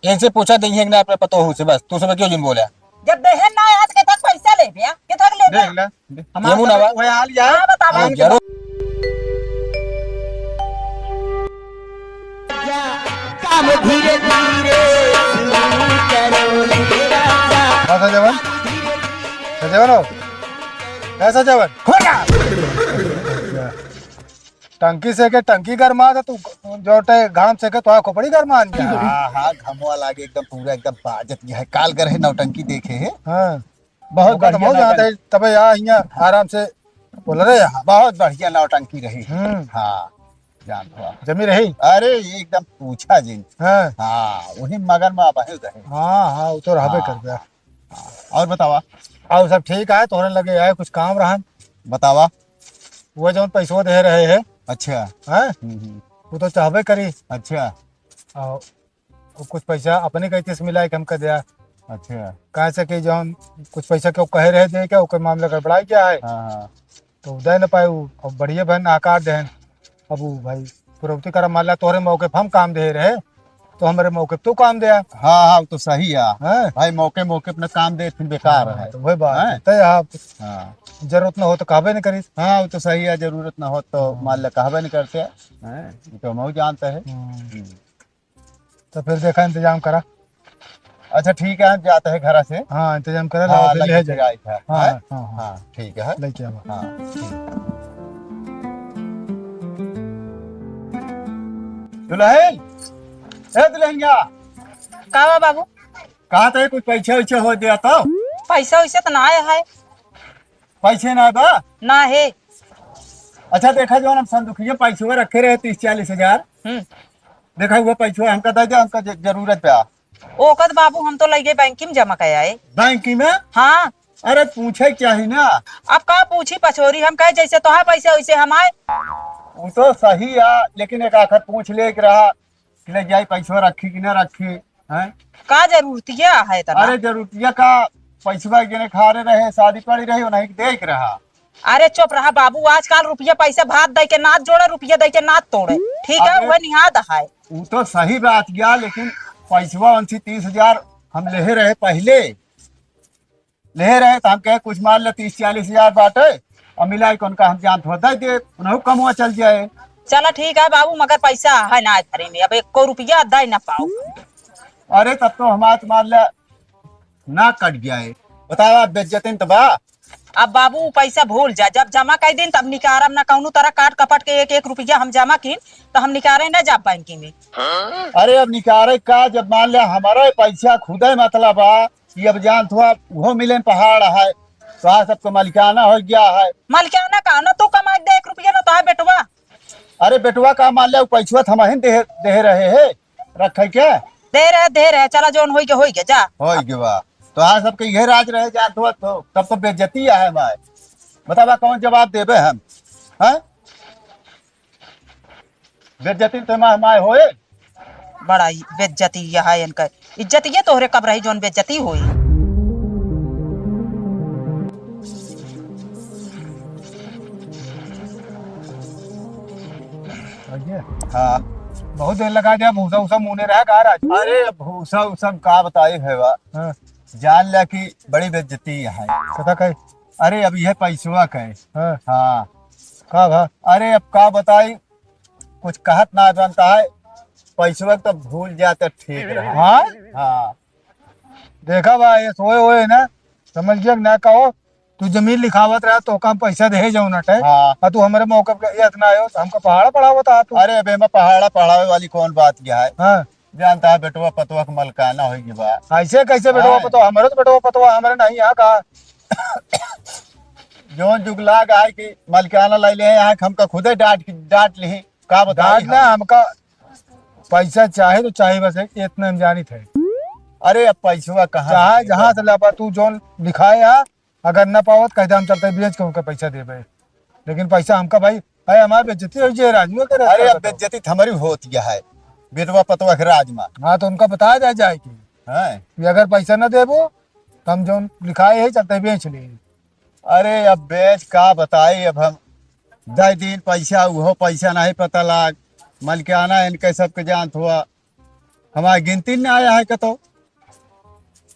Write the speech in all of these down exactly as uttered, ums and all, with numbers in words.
इनसे पूछा देइहैं कि ना अपने पतोहू से, बस। तू सब क्यों जिन बोला? जब देहे ना आया तो केथक पैसा लेबे, केथक लेबे? देख ले, देख। हमार ये मुंह ना सब बा। वही हाल यार। हाँ, बतावा। हाँ, जरूर। काम धीरे धीरे शुरू करो रे राजा। हाँ, सजवन। सजवन हो। कैसा जवन? हो जा। टंकी से के टंकी गरमा के तू जो टे घाम से के तो खोपड़ी गरमा जा। हाँ, हाँ, घमवा लागे एकदम पूरा एकदम बाजत गया है। काल गए रहे नौटंकी देखे है। हाँ। बहुत मौका तो बढ़िया बहुत ज्यादा नौटंकी। है, तबे यहाँ, यहाँ आराम से बोल रहे हैं। बहुत बढ़िया नौटंकी रही। हम्म। हाँ, जान हुआ। जमी रही? अरे, एकदम पूछा जिन। हाँ। हाँ, वही मगन में अब रहे। हाँ, हाँ, वो तो रहबे हाँ। करबे। हाँ, और बतावा? और सब ठीक है, तोहरे लगे आए, कुछ काम रहन। बतावा। वो जौन पैसवा दे रहे हैं। अच्छा। हैं? हम्म, हम्म। वो तो चाहबे करी। अच्छा। और वो कुछ पैसा अपने कहते से मिला के हमका दिया। अच्छा। कहे से कि जौन कुछ पैसा के वो कहे रहे दे के, ओकर मामला गड़बड़ाई गया है। हाँ, हाँ। तो दे न पाए, वो अब बढ़िया बहन आकार देहन। अब वो भाई, पुरौती करा, मान ला तोहरे मौके पे हम काम दे रहे, तो हमरे मौके पे तू काम दे। हाँ, हाँ, वो तो सही है। हैं? भाई, मौके, मौके पे न काम दे, फिर बेकार हाँ, है। तो वही बात हैं? है। तय आप हाँ। जरूरत न हो तो कहबे न करिस। हाँ, वो तो सही है, जरूरत न हो तो हाँ। मान ला कहबे न करते। हैं? ये तो हम जानते हैं। हम्म। हम्म। तो फिर देखा, इंतजाम करा। अच्छा, ठीक है, हम जाते हैं घर से। हाँ, इंतजाम करा, हाँ, लाओ, फिर लगे ले फिर जाए। आई था, हाँ, हैं? हाँ, हाँ। हाँ, ठीक है। लेके आओ। हाँ, ठीक। दुल्हन, ए दुल्हनिया। का बा बाबू? कहा था कुछ पैसा वैसा हो दिया तो? पैसा वैसा तो ना आया है। पैसे ना बा? ना है। अच्छा, देखा जो हम संदूकिया पैसवा रखे रहे तीस चालीस हजार। हम्म। देखा हुआ पैसवा हमका दे दे, हमका ज-, जरूरत बा। ओकत बाबू, हम तो लइगे बैंक में जमा कर आए। बैंक में? हाँ। अरे, पूछे चाही ना। अब का पूछी पछोरी, हम कहे जैसे तोहार पैसे वैसे हम आए। वो तो सही है, लेकिन एक आखर पूछ ले के रहा कि ले जाई पैसवा रखी कि ना रखी, हैं? का जरूरतिया है तना? अरे, जरूरतिया का, पैसवा के ने खारे रहे, शादी पड़ी रही, उन्हीं के देख रहा। अरे चुप रहा बाबू, आजकल रुपया पैसा भात दे के नात जोड़े, रुपया दे के नात तोड़े। ठीक है, अरे, वह निहाद है। वो तो सही बात गया, लेकिन पैसवा उनसे तीस हजार हम लेहे रहे पहले, लेहे रहे तो हम कहे कुछ मान ले तीस चालीस हजार बाटे, और मिलाई के उनका हम जान थोड़ा दे दे, उन्हों कमवा चल जाए। चला ठीक है बाबू, मगर पैसा है ना घरे में, अब एको रुपया दे ना पाओ। अरे तब तो हमार तो मान ले ना कट गया है। बतावा, बेइज्जती न तो बा। अब बाबू, उ पैसा भूल जा, जब जमा कर दिन तब निकारब ना, कौनो तरह काट कपट के एक एक रुपया हम जमा किन तो हम निकारे ना जाब बैंक में। अरे अब निकारे का, जब मान ले हमारा पैसा खुदे मतलब बा, ये अब जान थोड़ा उहो मिले पहाड़ है, तो आ सबको मलिकाना हो गया है। मलिकाना का ना तू कमाई दे एक रुपया ना तो है बेटवा। अरे बेटवा का मान ले, उ पैसवा तो हम ही दे, दे रहे हैं। रखे के? दे रहे, दे रहे, चला जौन होई के, होई के, जा। होई के बा। तोहार सबके इहे राज रहे जात हो तो, तब तो बेइज्जती आहे माय। बतावा कौन जवाब देबे हम? हैं? बेइज्जती तो माय, माय होए? बड़ा ही बेइज्जती यह है इनका। इज्जत ये तोहरे कब रही जौन बेइज्जती होई? भैया। हाँ। बहुत देर लगा दिया, भूसा उसा मुने रहा का राजू? अरे, भूसा उसा का बताई है बा? हाँ। जान ला कि बड़ी बेइज्जती है। कथा कहे? अरे, अब यह पैसवा कहे। हाँ। हाँ। का भा? अरे, अब का बताई, कुछ कहत ना बनता है, पैसवा तो भूल जाते ठीक रहा। हाँ? हाँ। देखा बा, ये सोए होए ना, समझ गया कि ना कहो, तू जमीन लिखावत रहा, तो काम पैसा दे जाओ ना, हाँ। और तू हमारे मौके पे इतना आयो, तो हमका पहाड़ा पढ़ावत आ तू। अरे, अब एमा पहाड़ा पढ़ावे वाली कौन बात क्या है? हाँ। जानता है, बेटवा पतवा के मलकाना होई गई बा। ऐसे कैसे बेटवा हाँ। पतवा? हमारे तो बेटवा पतवा हमारे नहीं यहाँ का। जौन जुगला गाय की मलकाना लाई ले हैं, यहाँ हमका खुदे डांट, डांट ली। का बताई डांट ना, हम? हमका पैसा चाहे तो चाहे, बस इतना हम जानित है। अरे, अब पैसवा कहाँ चाहे से जहाँ देबे? से लाबा, तू जौन लिखाए है, अगर न पावत, कह दे, हम चलते बेच के उनका पैसा देबे। लेकिन पैसा हमका भाई, भाई, हमार बेइज्जती हो जे राजमा के अरे, अब बेइज्जती तो हमारी होती है, बेटवा पतवा के राजमा। हाँ, तो उनका बताया जाए, जाए कि हैं? कि अगर पैसा न देबो, तो हम जौन लिखाए है, चलते बेच ले। अरे, अब बेच का बताई, अब हम दे दिन पैसा, उहो पैसा नहीं पता लाग, मलिकाना इनके सबके जानत हुआ। हमारे गिनती में ना आया है कतो।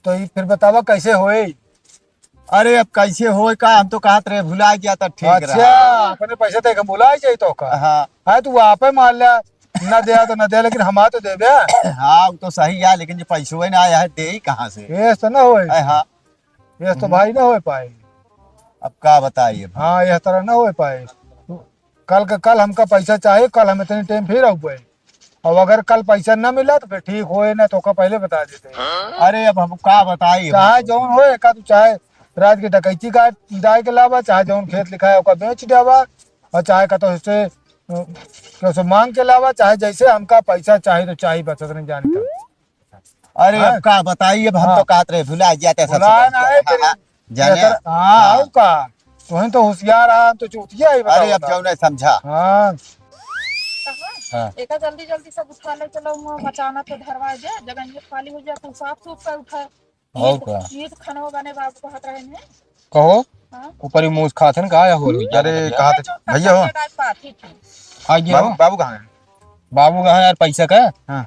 तो ये फिर बतावा कैसे होए? अरे अब कैसे होए का, हम तो कहत रहे भुला गया था, ठीक अच्छा, रहा। अपने पैसे दे के भुला जाई तो का? हाँ। हाँ, तू आपे मान लिया, ना दिया तो ना दिया, लेकिन हमार तो देबे। हाँ, वो तो सही है, लेकिन जो पैसो ना आया है, दे ही कहाँ से? ये तो ना होए। अरे हाँ। ये तो भाई ना हो पाए। अब का बताइए भाई? हाँ, यह तरह ना हो पाए। तू कल का कल हमका पैसा चाही, कल हम इतने टाइम फिर आउबे। अब अगर कल पैसा ना मिला तो फिर ठीक होए ना, तो ओका पहले बता देते हैं। अरे अब हम का बताई, चाहे जौन होए, का तू चाहे रात की डकैती का जाए के लावा, चाहे जौन खेत लिखा है ओका बेच देवा, और चाहे का तो उससे अ, कैसे मांग के लावा, चाहे जैसे, हमका पैसा चाही तो चाही, बस इतने जान का। अरे हाँ? अब का बताई, अब हम हाँ। तो कहत रहे भुला जाते सब भुला सब। ना है, हाँ, तेरे हाँ, जाने। बेहतर, हाँ, हाँ। आऊ का? तुहें तो होशियार आ, हम तो चूतिया ही अरे बताओ अब ना। जाओ ना समझा। हाँ। कहाँ? हाँ। एका जल्दी जल्दी सब उठा ले चलो, मुँह मचाना तो धरवा दे, जगह ये खाली हो जाए, तू साफ सूफ कर उठा। और का? ये तो खाना बने बाबू कहत रहे हैं। कहो, हाँ? ऊपर ही मूस खात हन, का या हो रही? अरे, अरे, कहत चुप कर, भैया हो। चुप कर, बात ही थी। आ गया बाबू, हो? बाबू कहाँ है? बाबू कहाँ यार, पैसा का? हाँ।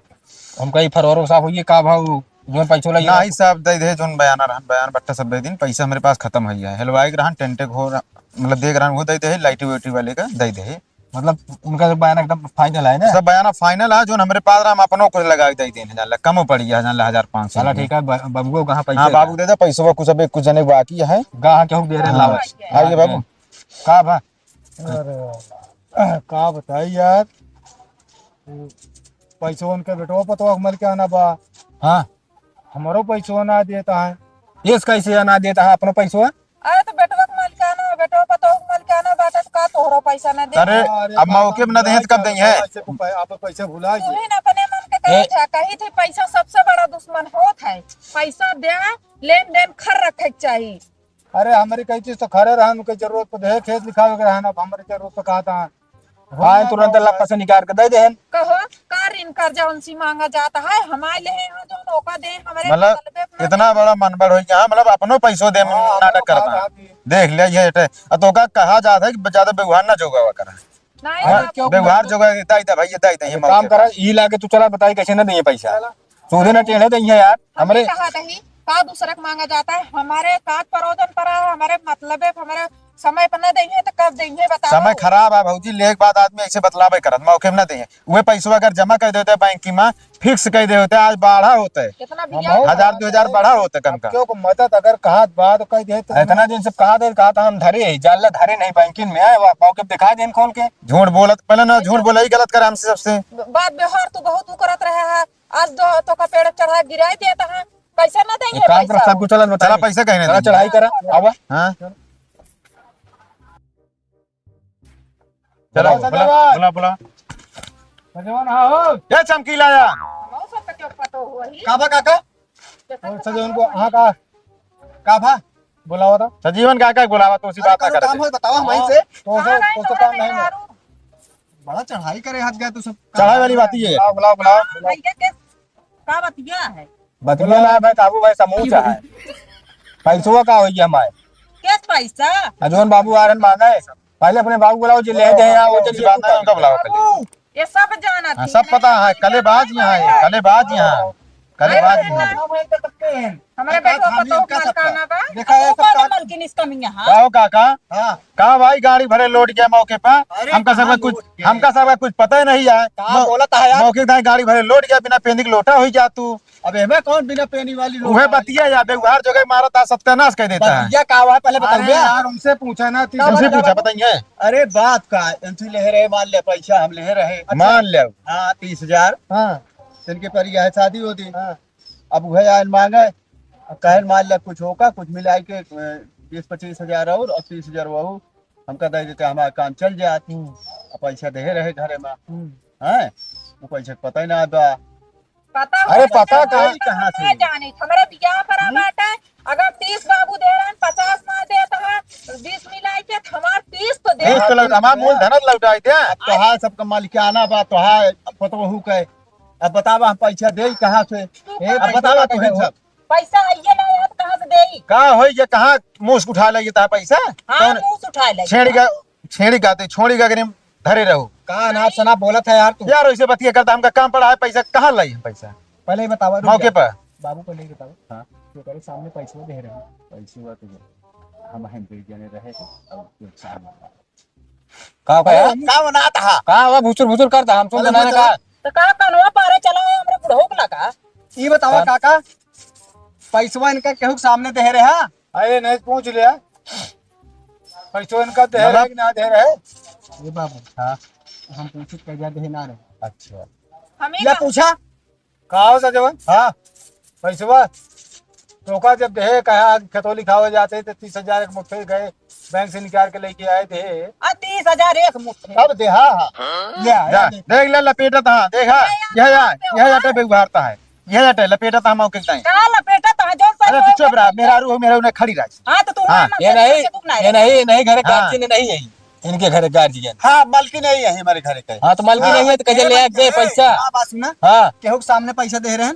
हम कही फरवरो साहब होइए, का भाव, जो पैसो लगे? नाही साहब, दे दे, जोन बयाना रहन, बयान बट्टा सब दे दिन, पैसा हमरे पास खतम हो गया है। हलवाई के रहन, टेंटे को, मतलब, दे के रहन, वो दे दे, लाइटी वाइटी वाले का दे दे। मतलब, उनका सब बयाना एकदम final है ना? सब बयाना final है, जोन हमरे पास रहा, हम अपनो कुछ लगा के दे दिन, जान ला, कम पड़ गया, जान ला, हजार पाँच सौ चला, रुपया। ठीक है, ब-, बबुओ कहाँ पैसे हाँ, का? बाबू दे दे, पैसवा कुछ, अबे कुछ जने बाकी है। गा, हाँ, केहू दे रहे हाँ। लावा। आइए बाबू। का बा? अरे, का बताई यार, पैसो उनके बेटवा पतवा के मल के आना बा। हाँ। हमरो पैसो ना देता है। इस कैसे ना देता है अपनो पैसो? अरे तो बेटवा के मल के आना, बेटवा पतवा के मल के आना बाटे तो का तोहरो पैसा ना दे? अरे, अरे अब मौके में ना देहे तो कब देंगे? पैसे को पै-, आप पैसे भुला गए। तू ही ना अपने मन के ए। कहे था, कही थी पैसा सबसे बड़ा दुश्मन होत है। पैसा दे, लेन देन खर रखे के चाही। अरे, हमरी कई चीज तो खरे रहन, उनके जरूरत पे देहे, खेत लिखावे के रहन, अब हमरी जरूरत पे कहा था। आए तुरंत लप्पा से निकाल के दे देहन। कहो, का ऋण कर्जा उनसे मांगा जाता है? हमारे ले हैं, जो नौका दे, हमारे मतलब, मतलब अपना इतना बड़ा मनबढ़ हो गया, मतलब, अपनो पैसो दे में हाँ, नाटक अपनो करता है। बात आती है। देख ले, ये हटे। अब तो का कहा जाता है कि ज्यादा व्यवहार ना जोगावा करा। नहीं, हाँ, बाबू। क्यों व्यवहार जोगा, दाई दा भैया, दाई दा, ये अरे, मौके काम पे। करा, ई लाके तू चला, बताई कैसे ना देंगे पैसा। चला। सोधे ना टेढ़े देंगे यार, हमरे हमरे कहा दही, का दूसरा के मांगा जाता है? हमारे का परोजन पड़ा है, हमारे मतलब है, हमारे समय पर न देंगे तो कब देंगे, बताओ। समय खराब है भौजी, लेके बाद आदमी ऐसे बतलावे करत, मौके में ना देंगे। उहे पैसवा अगर जमा कर देते बैंक की माँ, fix कर देते, आज बढ़ा होता है। कितना बियाह हजार, दो हजार बढ़ा होता है कम का। क्यों को मदद अगर कहा बात कह दे तो इतना दिन से कहा दे, कहा था हम धरे ही, जान ला धरे नहीं, बैंकिंग में आए, वो मौके पे दिखा देन खोल के। झूठ बोलत, पहले ना झूठ बोला ही गलत करे हमसे सबसे। बात व्यवहार तो बहुत उ करत रहे है, आज तो, तो का पेड़ चढ़ा गिराई देता है, पैसा ना देंगे एक काम कर, पैसा। सब कुछ चला, चला बताइए। पैसा कहीं ना चला, देंगे। चढ़ाई करा, आवा। हाँ। चला, बुला, बुला, बुला। सजवन, हाँ हो। ए चमकीला या। बहुत सब कचो पतो हुआ ही। का बा काका? जैसा और सजवन को, हाँ का? का भा? बुलावा था। सजीवन काका के बुलावा, तो उसी अरे, बात ना करो करते। काम हो, बतावा हम वहीं से। तो, हाँ, तो, नहीं, तो तो काम नहीं है। बड़ा चढ़ाई करे हाथ गया तू सब। चढ़ाई वाली बात ही है। बुलाओ, बुलाओ, बुलाओ। हाँ, भैया के का बतिया है? बतिया ना है भाई, काबू भाई समूचा है। पैसवा का होई हमारे? के पैसा? आ जौन बाबू आ रहन मांगा है, पहले अपने बाबू बुलाओ, जे ले दे यहाँ, वो जल्दी बात ना, उनका बुलाओ पहले। ये सब जानत हाँ, ही सब है। पता है, कलेबाज यहाँ है, कलेबाज यहाँ, कलेबाज अरे यहाँ। हमारे बेटवा पतोह का मलकाना बा। देखा है, तू सब कौन का मलकिन इसका मियाँ, हाँ? का हो काका? हाँ। का भाई गाड़ी भरे लोट गया मौके पर? अरे हमका सबका कहाँ कुछ, लोट गया? हमका सबका कुछ पता ही नहीं है। का मौ-, बोलत है यार? मौके पर गाड़ी भरे लोट गया, बिना पेंदी के लोटा हो गया तू। अब एमे कौन बिना पेनी वाली लोग उहे आए? बतिया या व्यवहार जो गए मारत आ सत्यानाश कर देता है। बतिया का हुआ है पहले बताओ अरे भैया। यार, उनसे पूछा ना, तीस उनसे हजार पूछा, बताइए। अरे बात का, इनसे ले रहे, मान ले पैसा हम ले रहे। अच्छा। मान ले। हाँ, तीस हजार। हाँ। इनके पर यह शादी होती। हाँ। अब उहे आए मांगे, अब कहे मान ले कुछ होगा, कुछ मिलाई के, अ, बीस पच्चीस हजार और, और तीस हजार वहू, हमका दे देते, हमारा काम चल जात। हम्म। अब पैसा दे रहे घरे में। हम्म। हैं? वो पैसा के पता ही ना बा। पता अरे, होता पता तो कहाँ? हम कहाँ से? ना जानी, हमरे बियाह पर आ हम्म? बाटे, अगर तीस बाबू दे रहन, पचास ना देत है, बीस मिलाई के, तो हमार तीस तो दे। तीस तो लौट-, हमार मूलधन लौटाई दे। अब तोहार सबका मालिकाना बा, तोहार पतोहू के। अब बतावा, हम पैसा देई कहाँ से? तू ए, कहाँ अब बतावा, से तू ही देबो? सब। पैसा आइए ना, यार, कहाँ से देई? का होई जे, कहाँ मुँह से उठा लेगी ता पैसा? हाँ, कौन? मुँह से उठा लेगी। छेड़ी का छेड़ी का ते, छोड़ी का करीम धरे रहो। का अनाप शनाप बोलत है यार तू? यार, वैसे बतिया करता, हमका काम पड़ा है, पैसा कहाँ लाई हम पैसा? पहले ही बतावा, रुक मौके जा। पर। बाबू, पहले ही बतावा। हाँ। तो तेरे सामने पैसवा दे रहे हैं। पैसवा तो हम, हम दे देने रहे थे, अब कुछ सामने। का कहा? अरे, का बनात हा? का हुआ? भुसुर भुसुर करता, हम सुन अरे, लेना मैं का? तो तो का कनवा पारे चला है, हमरे बुढ़ऊ के लगा। ई बतावा हाँ। काका, पैसवा इनका केहू के सामने दे रहे हा? अरे, नहीं पूछ लिया, पैसवा इनका दे रहे मतलब? कि ना दे रहे? ये बाबू, हाँ। हम पूछित कह दिया, दे ना रहे। अच्छा। हमें या का पूछा? का हो सजवन? हाँ। पैसवा तोका जब देहे, कहा आज खेतौली खावे जाते तो तीस हजार एक मुट्ठे गए, बैंक से निकाल के लेके आए थे। आ, तीस हजार एक मुट्ठे? अब देहा, हाँ। ले आ, जा, ले आ, देख ले, लपेटत, हाँ, देखा, ले आ, यह, यह, ले आ, यह जटे पे उभारता है, यह जटे लपेटत, हम के टाइम। का लपेटत है, जो सही अरे, तू है, चुप रहा, ले आ। मेहरारू हो, मेहरारू ने खड़ी रही। हाँ, तो तू हाँ। ना, ये ना, नहीं, ये नहीं, ये नहीं, घरे हाँ। गार्जियन नहीं है। इनके घरे गार्जियन। हाँ, मलकिन नहीं है हमारे घरे के। हाँ, तो मलकिन हाँ। नहीं है, तो कैसे ले आके दे पैसा? हाँ, बात सुना। हाँ। केहू के सामने पैसा दे रहे हैं?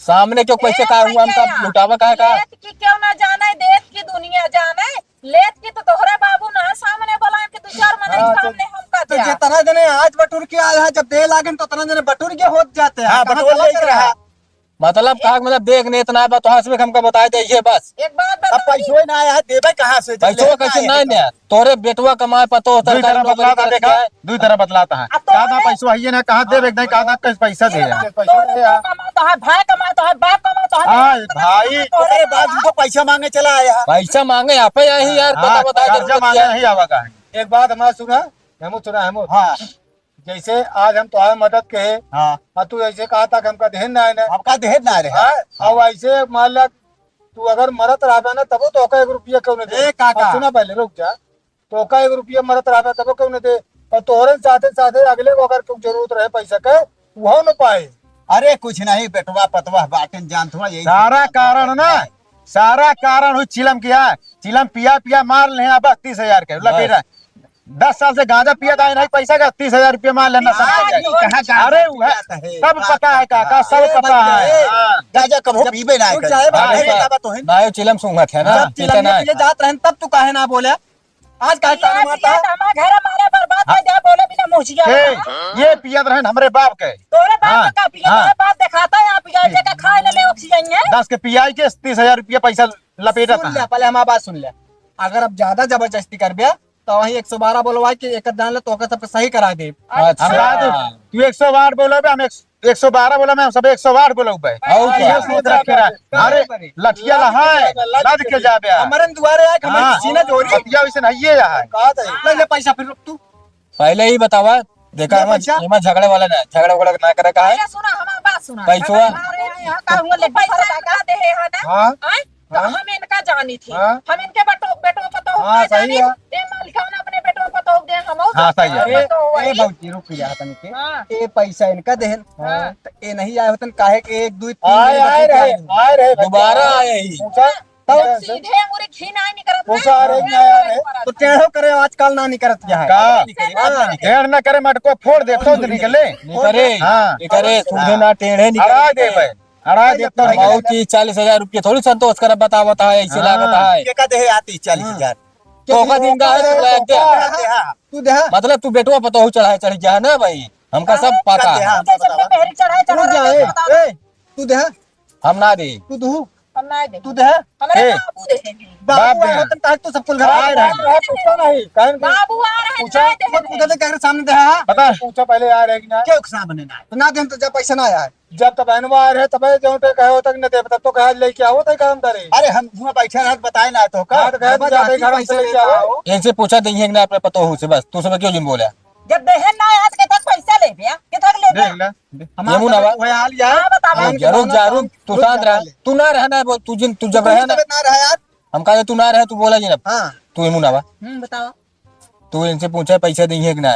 सामने क्यों पैसे ए का हुआ? हमका भैया, लुटावा का है का? लेत की क्यों ना जाने, देत की दुनिया जाने। लेत की तो तोहरे बाबू ना सामने बोला के दो चार मनई हाँ, तो, सामने हमका तो दे। जितना जने आज बटुर के आया है, जब दे लागेन तो उतना जने बटुर के होत जाते हैं। हाँ, कहाँ बटुर गलत लेके रहा। रहा? मतलब का, मतलब देख ने इतना बा, तो हंस में हमका बताए दे, ये बस। एक बात अब बताओ पैसो ही ना आया है, देबे कहाँ से? जब पैसो लेना कैसे आया ना है तो। आया? तोरे बेटवा कमाए पतो होता दुई है, तरह नौकरी बतलाता करत देखा, है। दुई तरह बतलाता है। अब तो कहा था मैंने पैसो है, ये ना कहा देबे, नहीं कहा था कैसे पैसा दे यार। पैसो तोरे दे यार। बाप कमाता है, भाई कमाता है, बाप कमाता है, आय, भाई, तोरे अरे बाप जी तो पैसा मांगे चला आया है। पैसा मांगे, आप ही आई यार, हाँ, पता बता कर्जा मांगे नहीं आवा का है। एक बात हमारा सुना, हेमू सुना, हेमू। हाँ। जैसे आज हम तोहार मदद के, हाँ। और तू ऐसे कहा था कि हमका देहन ना है ना। हमका देहन ना रहे। हाँ, और ऐसे मान ला, तू अगर मरत रहबे ना, तबो तोहका एक रुपया क्यों नहीं दे? ए, काका। और सुना पहले, रुक जा। तोहका एक रुपया मरत रहबे, तबो क्यों नहीं दे? और तोहरे साथे, साथे अगले को अगर कुछ जरूरत रहे पैसा के, वो न पाए। अरे, कुछ नहीं, बेटवा, पतवा, बाटेन, जान थोड़ा, यही सारा सब कारण ना, है। सारा कारण हुई चिलम किया। चिलम पिया, पिया मार ले, अब तीस हजार के, ला बस। बेटा। दस साल से गांजा पियत आए नहीं, पैसा का तीस हजार रुपया मार लेना सब हाँ, पैसा। ये कहाँ गांजा अरे, वह पियत है? सब पता है काका, सब ए, पता भैया, है। ए, हाँ। गांजा कबो जब पीबे ना रुक करे। जाए, हाँ, भाई, ये बतावा तो है। ना, ये चिलम सूंघत है ना, जब चिलम पीते ना ये है। पिए जात रहन, तब तू काहे ना बोले? आज काहे ताना मारता है? हमारे घर हमारे बर्बाद कर दिया, बोले बिना मुँह जिया के, वाला। ये पियत रहन हमरे बाप के। तोरे बाप हाँ, का पिए, हाँ। तोरे बाप दिखाता है, आप पिए, जेका खाए ले, ले, ऑक्सीजन है। दस के पियाई के तीस हजार रुपया पैसा लपेटा सुन था। ले, पहले हमार बात सुन ले। अगर अब ज्यादा जबरदस्ती करबे, तो वही एक सौ बारह बोलवाई के एक जान ले, तोहका सबके सही करा दे। अच्छा। हम कहा दे, तू एक सौ बारह बोलबे, हम एक, एक सौ बारह बोलबे, हम सब एक सौ आठ बोलबे। और ये क्या? सोच रखे रहा। अरे, अरे, लठिया लहाए, लद के जाबे आ। हमारे दुआरे आए, हमारे हाँ। सीना जोरी। लठिया वैसे नहीं है यहाँ। कहा था? ले, ले पैसा फिर रुक तू। पहले ही बतावा, देखा, ले एमा, पैसा। एमा झगड़े वाला ना, झगड़ा वगड़ा ना करे का है। पहले सुना, हमार बात सुना। पैसवा। अरे, यहाँ का हुआ, लड्डू पैसा फरता का? दे है ना? हाँ। आय? तो हाँ। हम इनका जानी थी। हाँ। हम इनके बटो-, बेटो पतोह हाँ, का सही जानी। है। ए मालिकान अपने बेटो पतोह दे, हम और हाँ, सही है। अरे, पतोह ए वही। भौजी, रुक जा तनी के। हाँ। ए पैसा इनका देहन। हाँ। तो ए नहीं आए होतन, काहे के एक, दो, तीन आए, महीने आए बचे रहे, आए। आए रहे भैया। दोबारा आए ही। पूछा? तो सीधे अंगुरी घी ना निकरत पूछा, है। अरे, ना, ना, ना, ना। तो टेढ़ो करे आजकल ना निकरत क्या है? का? हाँ। टेढ़ ना करे, मटको फोड़ दे, तो निकले। निकरे, हाँ। निकरे, सूझे ना, टेढ़े निकरे। अड़ा दे भाई। अड़ा दे तो भाई, निकले। बहुत ही चालीस हजार रुपये थोड़ी संतोष कर बतावत है, ऐसे हाँ। लागत है। के का देहे आती चालीस हजार? हाँ। तो का दिन का है, तू लायक दे। हाँ। तू दे। मतलब तू बेटवा पतोहू चढ़ाए चढ़ गया है ना भाई, हमका सब पता है। हाँ, हमका बतावा। जैसे मेहरी चढ़ाए चढ़ रुक जा, रहे हैं, ए, बताओ। ए, तू दे। हम ना दे। तू दू। हम ना दे। तू दे। हमारे ए। बाबू दे। बाबू बाप दे। आ रहे हैं, तब तू सब कुल घर आ रहे हैं। बाबू आ रहे हैं, पूछा नहीं, कहीं पूछा। ना दे। मत पूछा, तो कह रहे सामने दे, हाँ। पता है। पूछा पहले आ रहे हैं कि ना। क्यों सामने ना? तो ना दे, तो जब पैसा ना आया है। जब तब बहनवा आ रहे, तब जो तो कहे होता कि न दे, तब तो कहे लेके आओ, तो काम करे। अरे हम हुआं बैठे रहे, बताए ना तो का? हाँ, तो कहे हम जाते ही घर से लेके आओ। इनसे पूछा देंगे कि ना अपने पतोहू से, बस। तू सब क्यों जिन बोला? जब देहे ना आज के तक पैसा ले बे, के तक ले बे? देख ले, देख। हमारा ये मुंह ना तब बा। वही हाल यार। हाँ, बतावा। हाँ, रुक जा, रुक जा, रुक, तू रुक शांत जा रह। पहले। तू ना रहना है, बोल, तू जिन, तू जब तू रहे ना। तबीयत ना रहा यार। हम कहे तू ना रहे, तू बोला जिन अब। हाँ। तू ये मुंह ना बा। हम्म, बताओ। तू इनसे पूछा पैसा देंगे कि ना?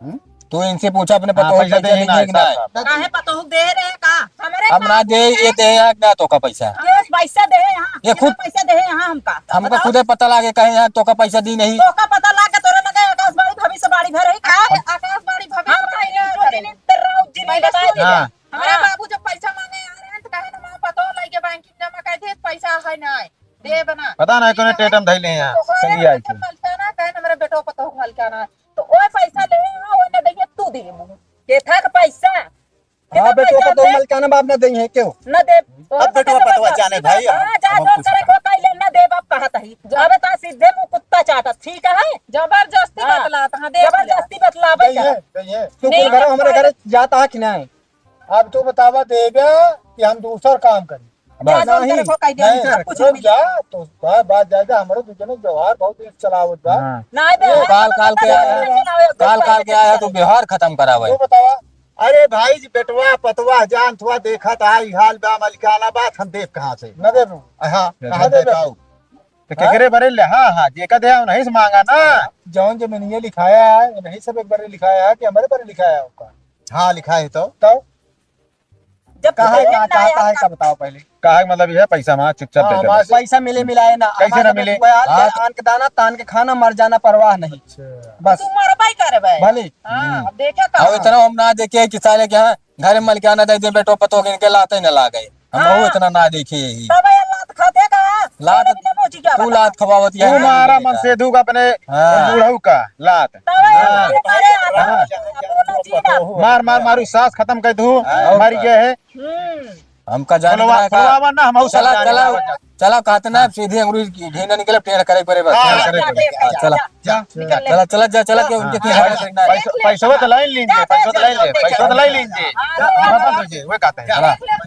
हम्म? तू इनसे पूछा अपने हाँ, पतोह पैसा पैसा देंगे देंगे ना, कि ना? साहब, साहब। काहे पतोह दे रहे हैं का? हमरे हम ना बाबू दे, के ये दे है कि ना तोका पैसा? ये पैसा दे है यहाँ। ये खुद कितना पैसा दे है यहाँ हमका? हमका बताओ। खुदे पता लागे कहे यहाँ तोका पैसा दी नहीं। तोका पता लागे तोरे लगे आकाशवाणी भविष्यवाणी भर है का? हम आकाशवाणी भविष्यवाणी जो दिन तेरा उस दिन पहले बता सुन दे। हाँ। हमारे हाँ। बाबू जब पैसा मांगे आ रहे हैं तो कहे ना, "माँ, पतोह लेके बैंक में जमा कर दे, पैसा है ना, दे बना।" पता नहीं कौन टेटम धैले हैं यहाँ, तो होए संगी आई के। पैसा ना, कहे ना, "मेरे बेटो पतोह हल्का ना।" तो ओए पैसा ले, हाँ, ओए ना दे, तू दे। के था के पैसा? हाँ, बेटवा पतोह मलकाना बाप ना देइहैं, क्यों? न देब। अब बेटवा पतोह जाने भाई, हाँ, जा अब हम जोन कुछ करे को कइले न देब, अब कहत ही। अबे ता सीधे मुँह कुत्ता चाटत, ठीक है? जबरदस्ती हाँ। बतलात, हाँ, देख लिया। जबरदस्ती बतलावे देइहैं, का? देइहैं। तू नहीं कुल घरे, हमरे घरे जात है कि नहीं? अब तू बतावा देबे कि हम दूसर काम करी। बस। जा जोन करे को कइले, नहीं, अब कुछ रुक नहीं। जा, तो बात, बात जाएगा, हमरो दू जने व्यवहार बहुत दिन चलावत बा। हाँ। नहीं बे, काल, काल के आया, काल, काल के आया, तू व्यवहार खतम करावे। तू बतावा, अरे भाई जी, बेटवा, पतवा, जान थुआ, देखत आई हाल बा, मलिकाना बात, हम देब कहाँ से? न देबू। हाँ, न कहाँ देबू। देबू? तो केकरे बरे ले? हाँ, हाँ, जेका दे, उन्हीं से माँगा ना। जौन जमीनिया लिखाया है, उन्हीं सब एक बरे लिखाया है कि हमरे बरे लिखाया है ओका? हाँ, लिखा है तो। तो? जब कहा है, कहा, कहा, कहा है, का बताओ पहले। कहा है मतलब यह पैसा माँ चुपचाप हाँ, दे दे हमारे बस। पैसा मिले मिलाए ना। कैसे ना मिले? आन के दाना, तान के खाना, मर जाना परवाह नहीं। अच्छा। बस। तू मरबा ही करबे। भले। हाँ, हम्म। अब देखे का और है? इतना हम ना देखे कि साले के यहाँ घर में मलिकाना दे दे, बेटो पतोह के इनके लाते न लागे। हम हाँ। बहुत इतना ना देखे ही। तब ये लात खाते का? लात, तेरे बिना पहुंची क्या तू बता? लात खवावत है। तू मारा मन से दुख अपने हाँ। बूढ़ऊ का लात। तब ये हाँ। मारे आता हाँ। है। अपना जीना। मार, मार, मारू साँस खतम कर दू। हाँ। मर गए है। हम्म। हमका जाने खुलवा, का खुलवावा ना, हम चला, चला, चला, कहते ना, सीधे अंगुरी घी ना निकले, टेढ़ करे पड़े बस। हाँ, टेढ़ करे पड़े। हाँ, चला। जा, निकल ले। चला, चला, जा, चला, के उनके हाँ। टेढ़ करे ना। पैसा, पैसा तो लाई लीजिए, पैसा तो लाई लीजिए, पैसा तो लाई लीजिए। हाँ, हाँ, हाँ, हाँ। वो कहते हैं। चला। जा,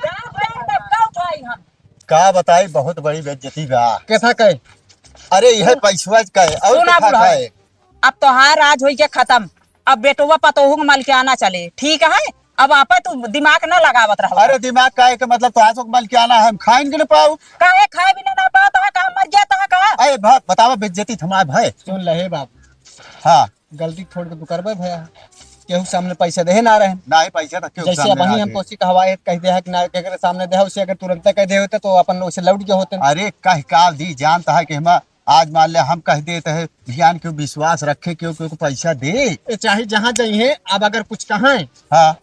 जा, जा, का उठाई हम? का बताई, बहुत बड़ी बेइज्जती बा। कैसा कहे? अरे, यह पैसवा कहे, और सुना कैसा बुढ़ऊ, कहे? अब तोहार राज होई के खत्म। अब बेटवा पतोहू के मलिकाना चले, ठीक है? अब आपे तू दिमाग न लगावत रहो। अरे दिमाग काहे के, मतलब तोहार सब मलिकाना है, हम खाइन के न पाऊ? काहे खाए बिना ना पाओ, तोहार काम मर गया, तोहार का? अरे भा-, बतावा बेइज्जती थमाए भाई। सुन ले हे बाबू। हाँ। गलती छोड़ के तू करबे भैया। केहू सामने पैसा देहे ना रहे। ना ही पैसा तो केहू जैसे सामने अब ना वहीं हम दे। कोसी कहवाए कह दे है कि ना केकरे सामने दे है, उसे अगर तुरंते कह दे होते तो अपन लोग से लौट गए होते। अरे कह का दी जानता है कि हम आज मान ले हम कह देते हैं, ध्यान क्यों विश्वास रखे, क्यों, क्यों को पैसा दे। ए, चाहे जहाँ जाइए, अब अगर कुछ कहें, हाँ।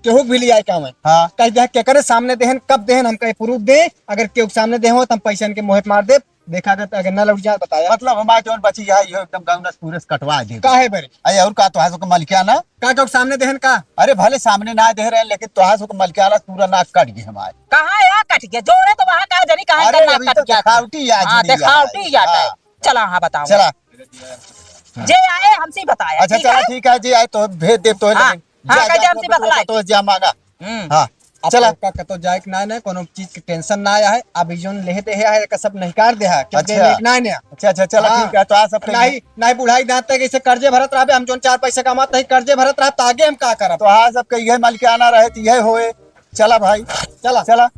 केहू भी लियाए का में, हाँ। कह दे, "केकरे सामने देहन, कब देहन, हमका ये proof दे, अगर केहू के सामने देहो, तो हम पैसा इनके मुँह पे मार दे, देखा अगर, अगर ना लौट जाए, बताया।" मतलब हमारे जौन बची है, ये एकदम गाँव नस पूरे से कटवा दे। काहे बरे? अरे और का, तो है सो के मलिकाना? का केहू के सामने देहन का? अरे भले सामने ना दे रहे, लेकिन तो है सो के मलिकाना पूरा नाक कट गई हमारे। कहाँ है कट गया? जोड़े तो वहाँ का जनी कहाँ अरे का नाक अभी कट तो गया? दिखावटी याद हाँ, नहीं दिखावटी आया। याद है। हाँ। चला, हाँ, बताओ। चला। जे आए, हमसे ही बताया, अच्छा, ठीक चला, है? ठीक है, जे आए तो भेज देब तो, हाँ, लेकिन हाँ, जा, कह दे, जा, हमसे तो, बतलाई। तो जा मांगा। हम्म। हाँ, अब चला। तो का कतो जाए के ना, ना, कोनो चीज के tension ना आया है। अब ई जोन लेहे देहे है, एका सब नहिकार दे है, क्योंकि अच्छा। लेके ना आने। अच्छा, अच्छा, चला, हाँ। ठीक है, तो आ सब कहिए। नहीं, नहीं, बुढ़ाई दांत तक ऐसे कर्जे भरत रहबे, हम जोन चार पैसा कमात नहीं, कर्जे भरत रहब, तो आगे हम का करब? तो आ सब कहिए, मलिकाना रहे, तो यह होए। चला भाई, चला। चला।